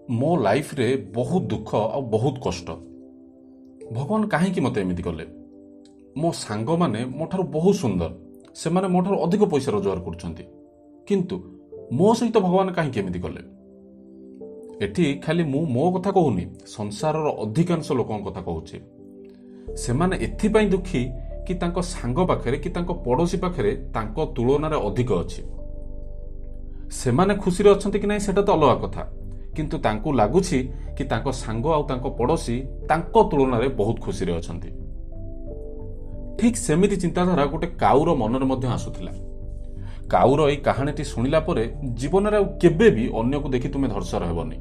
ମୋ ଲାଇଫରେ ବହୁତ ଦୁଃଖ ଆଉ ବହୁତ କଷ୍ଟ। ଭଗବାନ କାହିଁକି ମୋତେ ଏମିତି କଲେ? ମୋ ସାଙ୍ଗମାନେ ମୋ ଠାରୁ ବହୁତ ସୁନ୍ଦର, ସେମାନେ ମୋ ଠାରୁ ଅଧିକ ପଇସା ରୋଜଗାର କରୁଛନ୍ତି, କିନ୍ତୁ ମୋ ସହିତ ଭଗବାନ କାହିଁକି ଏମିତି କଲେ? ଏଠି ଖାଲି ମୁଁ ମୋ କଥା କହୁନି, ସଂସାରର ଅଧିକାଂଶ ଲୋକଙ୍କ କଥା କହୁଛି। ସେମାନେ ଏଥିପାଇଁ ଦୁଃଖୀ କି ତାଙ୍କ ସାଙ୍ଗ ପାଖରେ କି ତାଙ୍କ ପଡ଼ୋଶୀ ପାଖରେ ତାଙ୍କ ତୁଳନାରେ ଅଧିକ ଅଛି। ସେମାନେ ଖୁସିରେ ଅଛନ୍ତି କି ନାହିଁ ସେଟା ତ ଅଲଗା କଥା, କିନ୍ତୁ ତାଙ୍କୁ ଲାଗୁଛି କି ତାଙ୍କ ସାଙ୍ଗ ଆଉ ତାଙ୍କ ପଡ଼ୋଶୀ ତାଙ୍କ ତୁଳନାରେ ବହୁତ ଖୁସିରେ ଅଛନ୍ତି। ଠିକ୍ ସେମିତି ଚିନ୍ତାଧାରା ଗୋଟେ କାଉର ମନରେ ମଧ୍ୟ ଆସୁଥିଲା। କାଉର ଏଇ କାହାଣୀଟି ଶୁଣିଲା ପରେ ଜୀବନରେ ଆଉ କେବେ ବି ଅନ୍ୟକୁ ଦେଖି ତୁମେ ଧରସର ହେବନି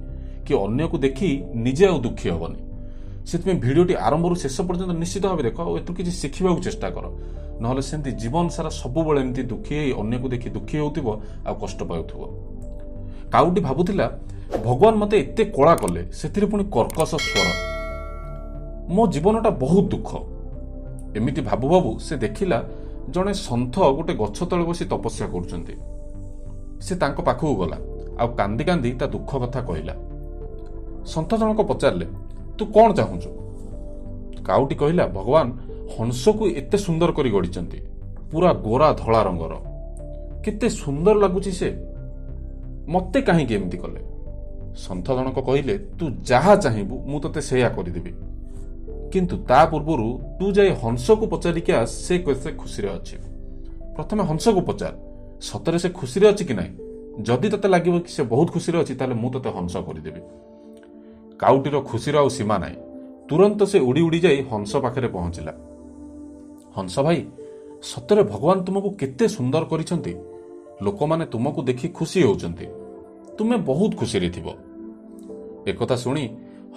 କି ଅନ୍ୟକୁ ଦେଖି ନିଜେ ଆଉ ଦୁଃଖୀ ହେବନି। ସେଥିପାଇଁ ଭିଡ଼ିଓଟି ଆରମ୍ଭରୁ ଶେଷ ପର୍ଯ୍ୟନ୍ତ ନିଶ୍ଚିତ ଭାବେ ଦେଖ ଆଉ ଏଥିରୁ କିଛି ଶିଖିବାକୁ ଚେଷ୍ଟା କର। ନହେଲେ ସେମିତି ଜୀବନ ସାରା ସବୁବେଳେ ଏମିତି ଦୁଃଖୀ ହେଇ ଅନ୍ୟକୁ ଦେଖି ଦୁଃଖୀ ହେଉଥିବ ଆଉ କଷ୍ଟ ପାଉଥିବ। କାଉଟି ଭାବୁଥିଲା, ଭଗବାନ ମୋତେ ଏତେ କଳା କଲେ, ସେଥିରେ ପୁଣି କର୍କଶ ସ୍ୱର, ମୋ ଜୀବନଟା ବହୁତ ଦୁଃଖ। ଏମିତି ଭାବୁ ଭାବୁ ସେ ଦେଖିଲା ଜଣେ ସନ୍ଥ ଗୋଟେ ଗଛ ତଳେ ବସି ତପସ୍ୟା କରୁଛନ୍ତି। ସେ ତାଙ୍କ ପାଖକୁ ଗଲା ଆଉ କାନ୍ଦି କାନ୍ଦି ତା ଦୁଃଖ କଥା କହିଲା। ସନ୍ଥ ଜଣକ ପଚାରିଲେ, ତୁ କ'ଣ ଚାହୁଁଛୁ? କାଉଟି କହିଲା, ଭଗବାନ ହଂସକୁ ଏତେ ସୁନ୍ଦର କରି ଗଢ଼ିଛନ୍ତି, ପୁରା ଗୋରା ଧଳା ରଙ୍ଗର, କେତେ ସୁନ୍ଦର ଲାଗୁଛି ସେ, ମତେ କାହିଁକି ଏମିତି କଲେ? ସନ୍ଥ ଜଣକ କହିଲେ, ତୁ ଯାହା ଚାହିଁବୁ ମୁଁ ତତେ ସେଇଆ କରିଦେବି, କିନ୍ତୁ ତା ପୂର୍ବରୁ ତୁ ଯାଇ ହଂସକୁ ପଚାରିକି ଆସ ସେ କେତେ ଖୁସିରେ ଅଛି। ପ୍ରଥମେ ହଂସକୁ ପଚାର ସତରେ ସେ ଖୁସିରେ ଅଛି କି ନାହିଁ। ଯଦି ତତେ ଲାଗିବ କି ସେ ବହୁତ ଖୁସିରେ ଅଛି, ତାହେଲେ ମୁଁ ତତେ ହଂସ କରିଦେବି। କାଉଟିର ଖୁସିର ଆଉ ସୀମା ନାହିଁ। ତୁରନ୍ତ ସେ ଉଡ଼ି ଉଡ଼ି ଯାଇ ହଂସ ପାଖରେ ପହଞ୍ଚିଲା। ହଂସ ଭାଇ, ସତରେ ଭଗବାନ ତୁମକୁ କେତେ ସୁନ୍ଦର କରିଛନ୍ତି। ଲୋକମାନେ ତୁମକୁ ଦେଖି ଖୁସି ହେଉଛନ୍ତି, ତୁମେ ବହୁତ ଖୁସିରେ ଥିବ। ଏକଥା ଶୁଣି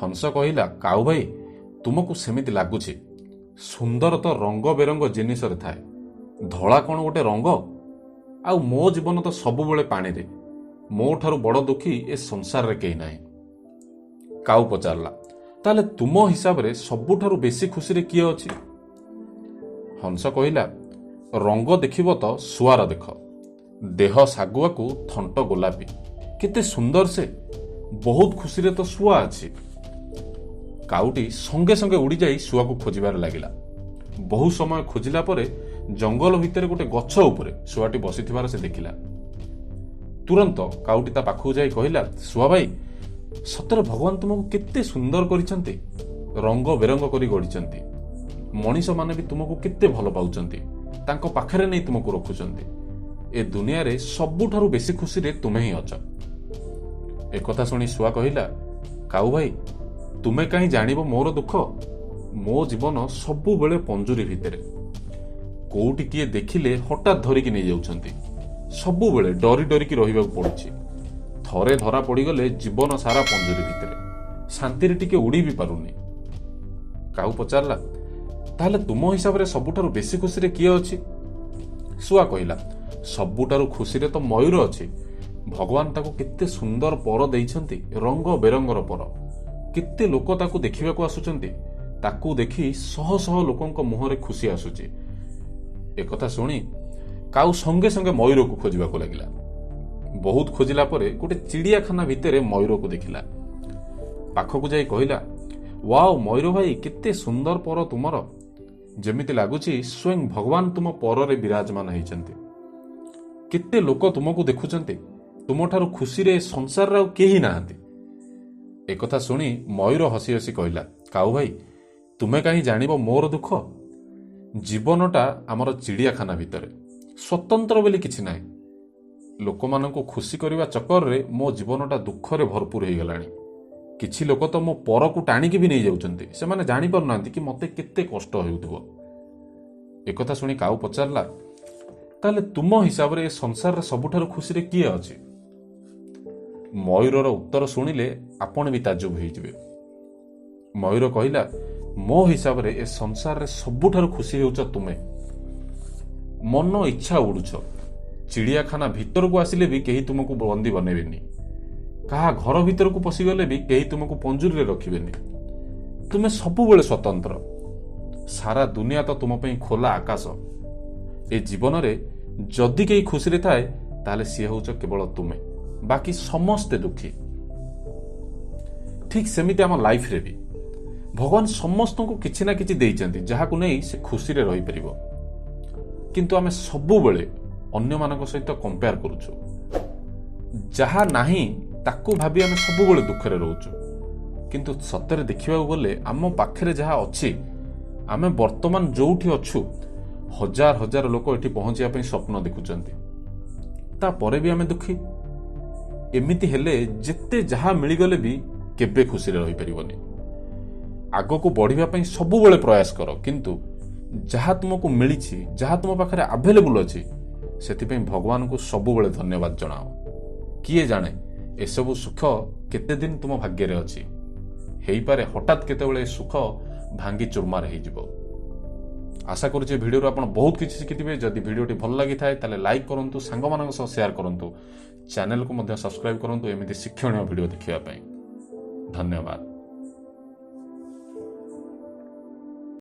ହଂସ କହିଲା, କାଉ ଭାଇ, ତୁମକୁ ସେମିତି ଲାଗୁଛି। ସୁନ୍ଦର ତ ରଙ୍ଗ ବେରଙ୍ଗ ଜିନିଷରେ ଥାଏ, ଧଳା କ'ଣ ଗୋଟେ ରଙ୍ଗ? ଆଉ ମୋ ଜୀବନ ତ ସବୁବେଳେ ପାଣିରେ, ମୋ ଠାରୁ ବଡ଼ ଦୁଃଖୀ ଏ ସଂସାରରେ କେହି ନାହିଁ। କାଉ ପଚାରିଲା, ତାହେଲେ ତୁମ ହିସାବରେ ସବୁଠାରୁ ବେଶୀ ଖୁସିରେ କିଏ ଅଛି? ହଂସ କହିଲା, ରଙ୍ଗ ଦେଖିବ ତ ଶୁଆର ଦେଖ, ଦେହ ଶାଗୁଆକୁ ଥଣ୍ଟ ଗୋଲାପୀ, କେତେ ସୁନ୍ଦର ସେ, ବହୁତ ଖୁସିରେ ତ ଶୁଆ ଅଛି। କାଉଟି ସଙ୍ଗେ ସଙ୍ଗେ ଉଡ଼ିଯାଇ ଶୁଆକୁ ଖୋଜିବାରେ ଲାଗିଲା। ବହୁ ସମୟ ଖୋଜିଲା ପରେ ଜଙ୍ଗଲ ଭିତରେ ଗୋଟେ ଗଛ ଉପରେ ଶୁଆଟି ବସିଥିବାର ସେ ଦେଖିଲା। ତୁରନ୍ତ କାଉଟି ତା ପାଖକୁ ଯାଇ କହିଲା, ଶୁଆ ଭାଇ, ସତରେ ଭଗବାନ ତୁମକୁ କେତେ ସୁନ୍ଦର କରିଛନ୍ତି, ରଙ୍ଗ ବେରଙ୍ଗ କରି ଗଢ଼ିଛନ୍ତି। ମଣିଷମାନେ ବି ତୁମକୁ କେତେ ଭଲ ପାଉଛନ୍ତି, ତାଙ୍କ ପାଖରେ ନେଇ ତୁମକୁ ରଖୁଛନ୍ତି। ଏ ଦୁନିଆରେ ସବୁଠାରୁ ବେଶୀ ଖୁସିରେ ତୁମେ ହିଁ ଅଛ। ଏକଥା ଶୁଣି ଶୁଆ କହିଲା, କାଉ ଭାଇ, ତୁମେ କାହିଁ ଜାଣିବ ମୋର ଦୁଃଖ? ମୋ ଜୀବନ ସବୁବେଳେ ପଞ୍ଜୁରୀ ଭିତରେ, କୋଉଠି କିଏ ଦେଖିଲେ ହଠାତ୍ ଧରିକି ନେଇଯାଉଛନ୍ତି, ସବୁବେଳେ ଡରି ଡରିକି ରହିବାକୁ ପଡୁଛି। ଥରେ ଧରା ପଡ଼ିଗଲେ ଜୀବନ ସାରା ପଞ୍ଜୁରୀ ଭିତରେ, ଶାନ୍ତିରେ ଟିକେ ଉଡ଼ି ବି ପାରୁନି। କାଉ ପଚାରିଲା, ତାହେଲେ ତୁମ ହିସାବରେ ସବୁଠାରୁ ବେଶୀ ଖୁସିରେ କିଏ ଅଛି? ଶୁଆ କହିଲା, ସବୁଠାରୁ ଖୁସିରେ ତ ମୟୂର ଅଛି। ଭଗବାନ ତାକୁ କେତେ ସୁନ୍ଦର ପର ଦେଇଛନ୍ତି, ରଙ୍ଗ ବେରଙ୍ଗର ପର, କେତେ ଲୋକ ତାକୁ ଦେଖିବାକୁ ଆସୁଛନ୍ତି, ତାକୁ ଦେଖି ଶହ ଶହ ଲୋକଙ୍କ ମୁହଁରେ ଖୁସି ଆସୁଛି। ଏକଥା ଶୁଣି କାଉ ସଙ୍ଗେ ସଙ୍ଗେ ମୟୂରକୁ ଖୋଜିବାକୁ ଲାଗିଲା। ବହୁତ ଖୋଜିଲା ପରେ ଗୋଟେ ଚିଡ଼ିଆଖାନା ଭିତରେ ମୟୂରକୁ ଦେଖିଲା। ପାଖକୁ ଯାଇ କହିଲା, ୱାଓ ମୟୂର ଭାଇ, କେତେ ସୁନ୍ଦର ପର ତୁମର, ଯେମିତି ଲାଗୁଛି ସ୍ୱୟଂ ଭଗବାନ ତୁମ ପରରେ ବିରାଜମାନ ହେଇଛନ୍ତି। କେତେ ଲୋକ ତୁମକୁ ଦେଖୁଛନ୍ତି, ତୁମଠାରୁ ଖୁସିରେ ଏ ସଂସାରରେ ଆଉ କେହି ନାହାନ୍ତି। ଏକଥା ଶୁଣି ମୟୂର ହସି ହସି କହିଲା, କାଉ ଭାଇ, ତୁମେ କାହିଁ ଜାଣିବ ମୋର ଦୁଃଖ? ଜୀବନଟା ଆମର ଚିଡ଼ିଆଖାନା ଭିତରେ, ସ୍ୱତନ୍ତ୍ର ବୋଲି କିଛି ନାହିଁ। ଲୋକମାନଙ୍କୁ ଖୁସି କରିବା ଚକରରେ ମୋ ଜୀବନଟା ଦୁଃଖରେ ଭରପୁର ହେଇଗଲାଣି। କିଛି ଲୋକ ତ ମୋ ପରକୁ ଟାଣିକି ବି ନେଇଯାଉଛନ୍ତି, ସେମାନେ ଜାଣିପାରୁନାହାନ୍ତି କି ମୋତେ କେତେ କଷ୍ଟ ହେଉଥିବ। ଏକଥା ଶୁଣି କାଉ ପଚାରିଲା, ତାହେଲେ ତୁମ ହିସାବରେ ଏ ସଂସାରରେ ସବୁଠାରୁ ଖୁସିରେ କିଏ ଅଛି? ମୟୂରର ଉତ୍ତର ଶୁଣିଲେ ଆପଣ ବି ତାଜୁବ ହେଇଯିବେ। ମୟୂର କହିଲା, ମୋ ହିସାବରେ ଏ ସଂସାରରେ ସବୁଠାରୁ ଖୁସି ହେଉଛ ତୁମେ। ମନ ଇଚ୍ଛା ଉଡୁଛ, ଚିଡ଼ିଆଖାନା ଭିତରକୁ ଆସିଲେ ବି କେହି ତୁମକୁ ବନ୍ଦୀ ବନେଇବେନି, କାହା ଘର ଭିତରକୁ ପଶିଗଲେ ବି କେହି ତୁମକୁ ପଞ୍ଜୁରୀରେ ରଖିବେନି। ତୁମେ ସବୁବେଳେ ସ୍ୱତନ୍ତ୍ର, ସାରା ଦୁନିଆ ତ ତୁମ ପାଇଁ ଖୋଲା ଆକାଶ। ଏ ଜୀବନରେ ଯଦି କେହି ଖୁସିରେ ଥାଏ, ତାହେଲେ ସିଏ ହେଉଛ କେବଳ ତୁମେ, ବାକି ସମସ୍ତେ ଦୁଃଖୀ। ଠିକ୍ ସେମିତି ଆମ ଲାଇଫରେ ବି ଭଗବାନ ସମସ୍ତଙ୍କୁ କିଛି ନା କିଛି ଦେଇଛନ୍ତି, ଯାହାକୁ ନେଇ ସେ ଖୁସିରେ ରହିପାରିବ। କିନ୍ତୁ ଆମେ ସବୁବେଳେ ଅନ୍ୟମାନଙ୍କ ସହିତ କମ୍ପେୟାର କରୁଛୁ। ଯାହା ନାହିଁ ତାକୁ ଭାବି ଆମେ ସବୁବେଳେ ଦୁଃଖରେ ରହୁଛୁ। କିନ୍ତୁ ସତରେ ଦେଖିବାକୁ ଗଲେ ଆମ ପାଖରେ ଯାହା ଅଛି, ଆମେ ବର୍ତ୍ତମାନ ଯୋଉଠି ଅଛୁ, ହଜାର ହଜାର ଲୋକ ଏଠି ପହଞ୍ଚିବା ପାଇଁ ସ୍ୱପ୍ନ ଦେଖୁଛନ୍ତି, ତାପରେ ବି ଆମେ ଦୁଃଖୀ। ଏମିତି ହେଲେ ଯେତେ ଯାହା ମିଳିଗଲେ ବି କେବେ ଖୁସିରେ ରହିପାରିବନି। ଆଗକୁ ବଢ଼ିବା ପାଇଁ ସବୁବେଳେ ପ୍ରୟାସ କର, କିନ୍ତୁ ଯାହା ତୁମକୁ ମିଳିଛି, ଯାହା ତୁମ ପାଖରେ ଆଭେଲେବୁଲ୍ ଅଛି, ସେଥିପାଇଁ ଭଗବାନଙ୍କୁ ସବୁବେଳେ ଧନ୍ୟବାଦ ଜଣାଅ। କିଏ ଜାଣେ ଏସବୁ ସୁଖ କେତେ ଦିନ ତୁମ ଭାଗ୍ୟରେ ଅଛି। ହେଇପାରେ ହଠାତ୍ କେତେବେଳେ ଏ ସୁଖ ଭାଙ୍ଗି ଚୁରମାର ହେଇଯିବ। ଆଶା କରୁଛି ଏ ଭିଡ଼ିଓରୁ ଆପଣ ବହୁତ କିଛି ଶିଖିଥିବେ। ଯଦି ଭିଡ଼ିଓଟି ଭଲ ଲାଗିଥାଏ ତାହେଲେ ଲାଇକ୍ କରନ୍ତୁ, ସାଙ୍ଗମାନଙ୍କ ସହ ସେୟାର କରନ୍ତୁ, ଚ୍ୟାନେଲକୁ ମଧ୍ୟ ସବସ୍କ୍ରାଇବ୍ କରନ୍ତୁ ଏମିତି ଶିକ୍ଷଣୀୟ ଭିଡ଼ିଓ ଦେଖିବା ପାଇଁ। ଧନ୍ୟବାଦ।